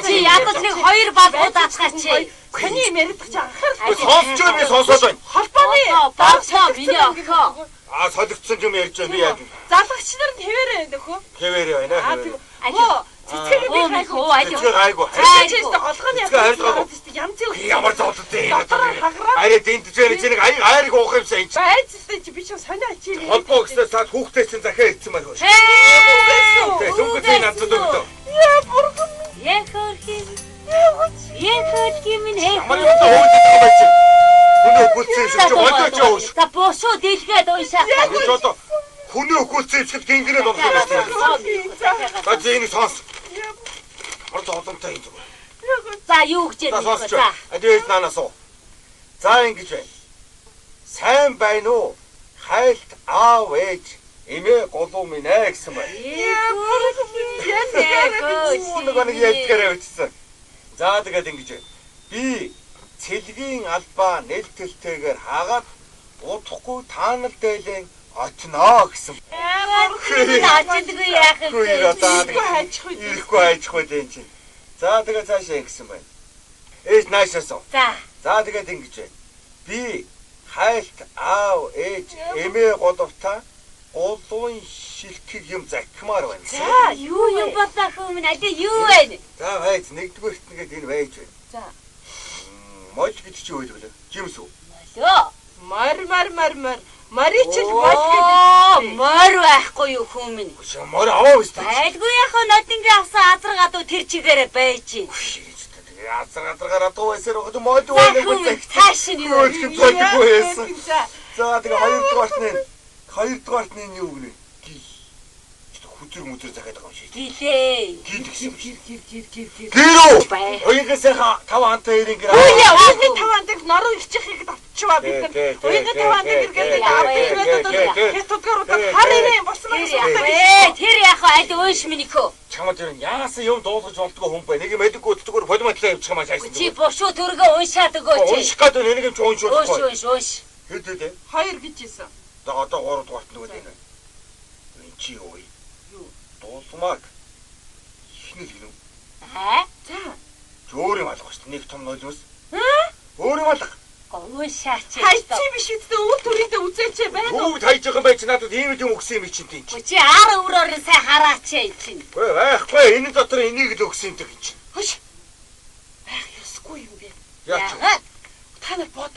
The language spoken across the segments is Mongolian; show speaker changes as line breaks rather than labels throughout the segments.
Чи ядаж нэг хоёр балгуу даацгаач. Таны юм яриад чи анхаарал.
Сонсч байгаа би сонсоод байна.
Холбооны
дарга миний охин.
Аа солигдсон юм ярьж байна би яаж.
Залгагч нар нь хэвээрээ байна нөхөө.
Хэвээрээ байна.
Оо цэцгийг би хайгуу.
Цэцгийг хайгуу.
Цэцгээс голгооны янз бүр
ямар зовлонтой юм. Арай дэнтэж байна чи нэг айрыг уух юмсан энэ.
Байж л чи би ч сонио ачийн.
Холбоо гэснээр цаад хүүхдээ чинь захиа ирсэн байна хөөш. Тэнгүүт надад өгдөө.
Яа бурхан.
Яг хөрхин. Яг хөрхин минь хээ.
Ямар юм хөөж байгаа юм чи. Хүнээ өгүүлсэн юм шиг чи бодож яваа шүү.
За босуу дэлгээд уншаа.
Чи одоо хүнээ өгүүлсэн юм шиг гингэрээ болох юм байна. За чи энийг сонс. Ямар зовлонтой юм зүгээр.
За юу гэж
вэ? За. Адиэс наанаас уу. За ингэж байна. Сайн байна уу? Хайлт аав ээж эмээ голуу минь ээ гэсэн байна. Нөгөө нэг ядгаараа бичсэн. За тэгээд ингэж байна. Би цэлгийн албаа нэлтэлтэйгээр хаагаад удахгүй таанал дээлэн очноо гэсэн.
Очдгүй яах вэ?
Ирэхгүй ирэхгүй хайчих үү энэ чинь. За тэгээд цаашаа ингэсэн байна. Ээж наашаас.
За.
За тэгээд ингэж байна. Би хайлт аав ээж эмээ головта голуун шилхэг юм захимаар байна.
За юу юм болоо хүмүүн аль юу вэ?
За байж нэгдүгээрт нэгэд энэ байж байна.
За.
Мож гэж чи юу вэ? Жимс үү?
Молоо.
Мор мор мор мор. Моричл мол гэдэг.
Мор байхгүй юу хүмүүн?
Мор аваа үстэй.
Байлгүй яах вэ? Нодингийн авсан азар гадуу тэр чигээрээ байж.
Азар гадаргаар адуу байсаар байгаа мод байна гэж.
Цааш нь юу?
Байсан. За тэгээ хоёрдугаарт нь юу гэнэ? Гил. Хүзэр мүзэр захиад байгаа юм шиг.
Гэлээ.
Гил гэсэн юм.
Гэр гэр гэр гэр гэр.
Гэр үү? Уянгийн сайхан 5 антай 90 гэр.
Үгүй уянгийн 5 антайг норуу ичихийг авчваа бид нар. Уянгийн 5 антай гэргээд авдаг. Хятадгаар удаа хар ирэн болсон
байна. Тэр яах вэ? Аль уунш минь хөө.
Чамд ер нь яасан юм дуулгаж болдгоо хүн бай. Нэг юм мэдгүй зүгээр полиматлаа явчих юм аа цааш.
Чи бушуу төргөө уншаад өгөөч.
Унших гээд нэг юм чи уншуулахгүй.
Унш унш унш.
Хэд хэд?
2 гэж хэлсэн.
За одоо 3 дугаарт нөгөө энэ. Энэ чи юу вэ? Дулмаг ихнэл гинүү.
Аа?
За.
Өөр юм алга шүү дээ. Нэг том нойлмос. Аа? Өөр юм алга.
Уншаач.
Хайчи биш үстэ өвөр төрийдээ үзээч байна уу?
Бүгд хайж байгаа юм байж надад ийм л юм өгсөн юм чинь тийм чи.
Чи ар өврөөр нь сайн хараач чинь.
Үгүй байхгүй энэ дотор энийг л өгсөн юм чинь.
Хөш. Байх ёсгүй юм бэ.
Яач.
Та нар бод.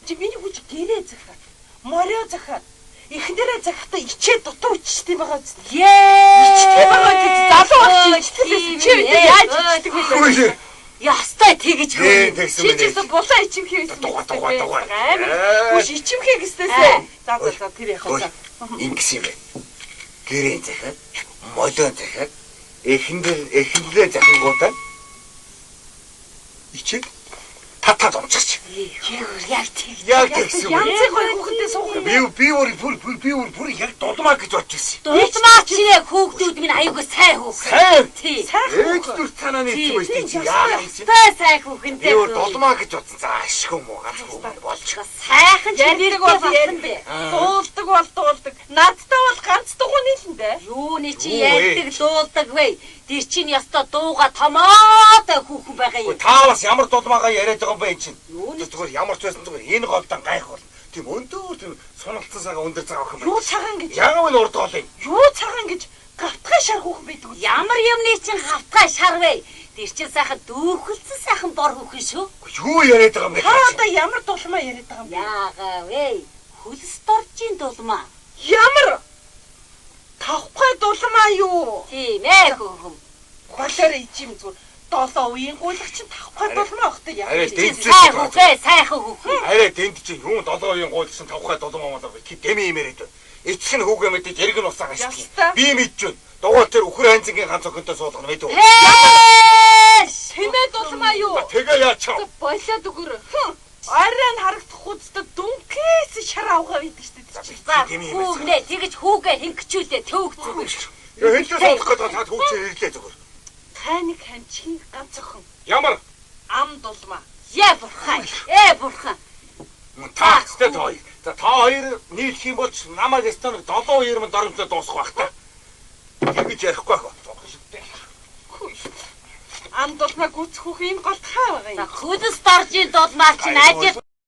Чи миний хүч гэрээ захаад, морио захаад, эхнэрээ захахдаа ичээ дутуу ичдэг байгаа биз.
Ее.
Ичдэг байгаа гэж залуу багч ичдэг байсан. Чи үгүй яаж ичдэг вэ?
Ястай тэгэж
хөө.
Чи ч гэсэн булаа ичимхий байсан.
Дуга дуга дуга.
Амар. Хүш ичимхий гэснээсээ. За за за тэр яах вэ?
Ингэсэн юм бэ. Гэрээ захаад, молоо захаад, эхэндээ захингуудаа ичээд татаад унчихч.
Яг тэг.
Яг тэгсэн.
Янзын гоё хүүхэндээ суух юм.
Би өөр бүр яг дулмаа гэж бодож ирсэн.
Дулмаа чи яг хүүхдүүд минь аягүй сайн хүүхэн.
Сайн.
Тий.
Ээж дүр цаанаа нийцсэн байж тийм. Яа юм.
Та сайн хүүхэндээ.
Би өөр дулмаа гэж бодсон. За ашиг юм уу ганц хүүхэн болж.
Сайхан ч
ярьдаг бол ярьдаг. Дуулдаг бол дуулдаг. Надтай бол ганц дугуй нийлэндээ.
Юуны чи ярьдаг дуулдаг вэ? Тэр чинь ёстой дууга томоод хүүхэн байгаа юм.
Та бас ямар дулмаагаа яриад байгаа юм бэ эн чинь?
Юуны
зүгээр ямар ч байсан зүгээр энэ голдан гайх бол. Тийм өндөр тийм суналцсан цагаан өндөр цагаан охин байна.
Юу цагаан гэж?
Яг үл урд гол юм.
Юу цагаан гэж гавтгай шар хүүхэн байдаг үү?
Ямар юмны чинь гавтгай шар вэ? Тэр чинь сайхан дүүхэлцэн сайхан бор хүүхэн шүү.
Юу яриад байгаа юм бэ?
Та одоо ямар дулмаа яриад байгаа юм бэ?
Яага вэ? Хөлс доржийн дулмаа.
Ямар? Тавхгүй дулмаа юу?
Тийм ээ хүүхэн.
Голоор ичим зүгээр. 7 үеийн гуйлах чинь тавхгүй дулмаа охтой яа.
Арай дэнд
сайн хүүхэн, сайхан хүүхэн.
Арай дэнд чинь юу 7 үеийн гуйлах чинь тавхай дулмаа маа дэми юм яриад байна. Эцэг нь хүүгээ мэдээж эрг нь усаа гашиг. Би мэдж байна. Дугуй тэр үхэр хайнзангийн ганц охинтой суулгана мэдв.
Тэмээ дулмаа юу?
Тэгээ яач.
Болоод өгөр. Арай нь харагдах үстэ дүнкээс шар авгаа байдаг шүү дээ.
За хүүгнээ тэгэж хүүгээ хингчүүлээ төвөг зүгээр.
Хэллээ суулгах гэдэг та хүүг чинь ирлээ зүгээр.
Хайныг хамчгийн ганц охин.
Ямар?
Ам дулмаа.
Яа бурхан. Ээ бурхан.
Та хэвчтэй та хоёр. За та хоёр нийлэх юм бол намайг өстө нэг 7 үеэр мөн доромжлоо дуусах байх та. Тэгэж ярихгүй байх.
Ан дулмаа гүцэх хүүхэн энэ голд хаа байгаа
За
юм?
хөлс доржийн дулмаар чинь ажил